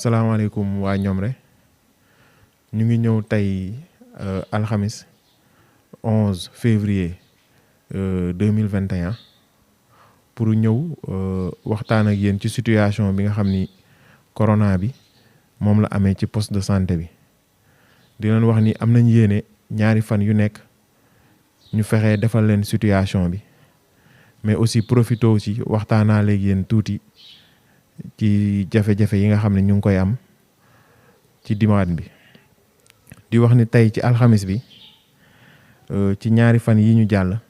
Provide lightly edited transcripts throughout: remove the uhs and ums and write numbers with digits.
salaamaaleykum waa Ñomre ñu ngi ñëw tey alxamis 11 février 2021 pour ñëw waxtaan ak yéen ci situation bi nga xam ni corona bi moom la amee ci poste de santé bi di leen wax ni am nañ yéene ñaari fan yu nekk ñu fexe defal leen situation bi mais aussi profité aussi waxtaanaa léegi yéen tuuti ci jafe-jafe yi nga xam ne ñu ngi koy am ci diwaan bi di wax ni tey ci alxamis bi ci ñaari fan yi ñu jàll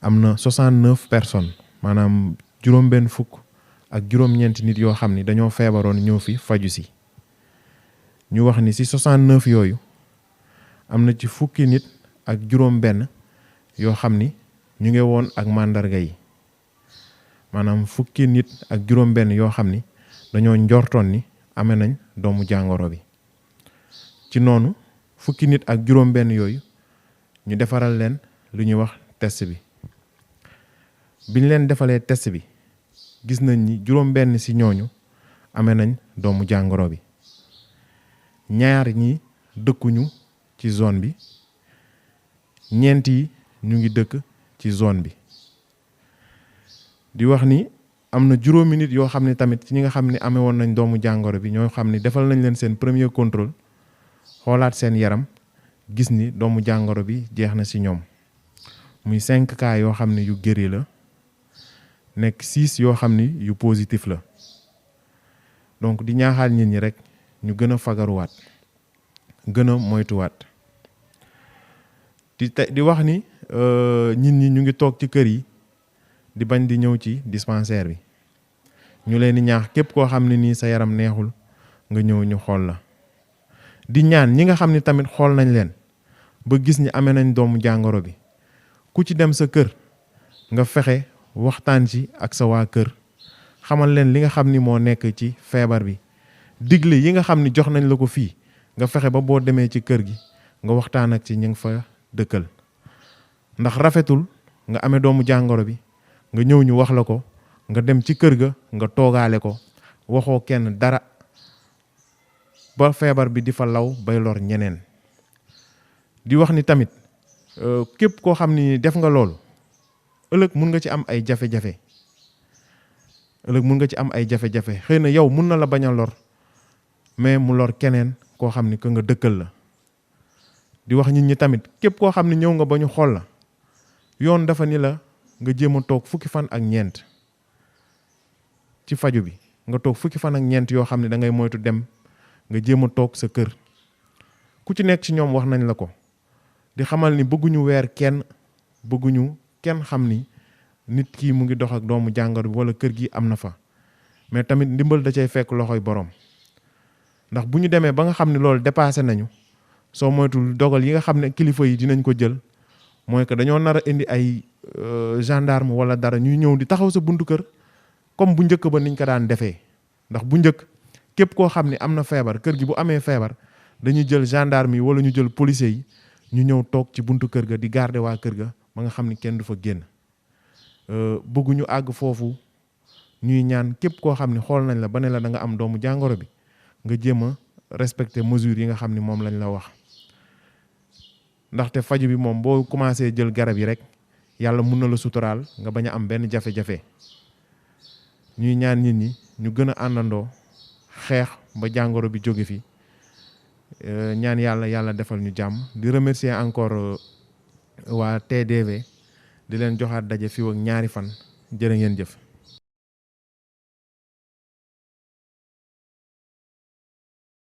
am na 69 personnes maanaam juróom-benn fukk ak juróom-ñeenti nit yoo xam ni dañoo feebaroon ñëw fi faju si ñu wax ni si 69 yooyu am na ci fukki nit ak juróom-benn yoo xam ni ñu ngi woon ak màndarga yi maanaam fukki nit ak juróom-benn yoo xam ni dañoo njortoon ni amee nañ doomu jàngoro bi ci noonu fukki nit ak juróom-benn yooyu ñu defaral leen lu ñuy wax test bi biñ leen defalee test bi gis nañ ni juróom-benn ci ñooñu amee nañ doomu jàngoro bi ñaar ñi dëkkuñu ci zone bi ñeent yi ñu ngi dëkk ci zone bi di wax ni am na juróomi nit yoo xam ne tamit ci ñi nga xam ne amee woon nañ doomu jàngoro bi ñoo xam ne defal nañ leen seen premier contrôle xoolaat seen yaram gis ni doomu jàngoro bi jeex na ci ñoom muy 5 cas yoo xam ne yu guéri la nekk 6 yoo xam ni yu positif la donc di ñaaxaal nit ñi rek ñu gën a fagaruwaat gën a moytuwaat di wax ni nit ñi ñu ngi toog ci kër yi di bañ di ñëw ci dispensaire bi ñu leen di ñaax képp koo xam ne nii sa yaram neexul nga ñëw ñu xool la di ñaan ñi nga xam ne tamit xool nañ leen ba gis ñi amee nañ doomu jàngoro bi ku ci dem sa kër nga fexe waxtaan ci ak sa waa kër xamal leen li nga xam ni moo nekk ci feebar bi digle yi nga xam ni jox nañ la ko fii nga fexe ba boo demee ci kër gi nga waxtaan ak ci ñi nga fa dëkkal ndax rafetul nga amee doomu jàngoro bi nga ñëw ñu wax la ko nga dem ci kër ga nga toogaale ko waxoo kenn dara ba feebar bi di fa law bay lor ñeneen di wax ni tamit képp koo xam ni def nga loolu ëllëg mun nga ci am ay jafe-jafe xëy na yow mun na la bañ a lor mais mu lor keneen koo xam ni que nga dëkkal la di wax nit ñi tamit képp koo xam ni ñëw nga ba ñu xool la yoon dafa ni la nga jéem a toog fukki fan ak ñeent ci faju bi nga toog fukki fan ak ñeent yoo xam ne da ngay moytu dem nga jéem a toog sa kër ku ci nekk ci ñoom wax nañ la ko di xamal ni bëgguñu weer kenn bëgguñu kenn xam ni nit kii mu ngi dox ak doomu jàngoro bi wala kër gi am na fa mais tamit ndimbal da cay fekk loxoy borom ndax bu ñu demee ba nga xam ne loolu dépassé nañu soo moytul dogal yi nga xam ne kilifa yi dinañ ko jël mooy que dañoo nar a indi ay gendarme wala dara ñuy ñëw di taxaw sa buntu kër comme bu njëkk ba niñ ko daan defee ndax bu njëkk képp koo xam ne am na feebar kër gi bu amee feebar dañuy jël gendarme yi wala ñu jël policier yi ñu ñëw toog ci buntu kër ga di garder waa kër ga ba nga xam ni kenn du fa génn bëgguñu àgg foofu ñuy ñaan képp koo xam ne xool nañ la ba ne la da nga am doomu jàngoro bi nga jéem a respecter mesures yi nga xam ni moom lañ la wax ndaxte faju bi moom boo commencé jël garab yi rek yàlla mun na la suturaal nga bañ a am benn jafe-jafe ñuy ñaan nit ñi ñu gën a àndandoo xeex ba jàngoro bi jóge fi ñaan yàlla defal ñu jàmm di remercier encore waa TDV di leen joxaat daje fii ak ñaari fan jërë ngeen jëf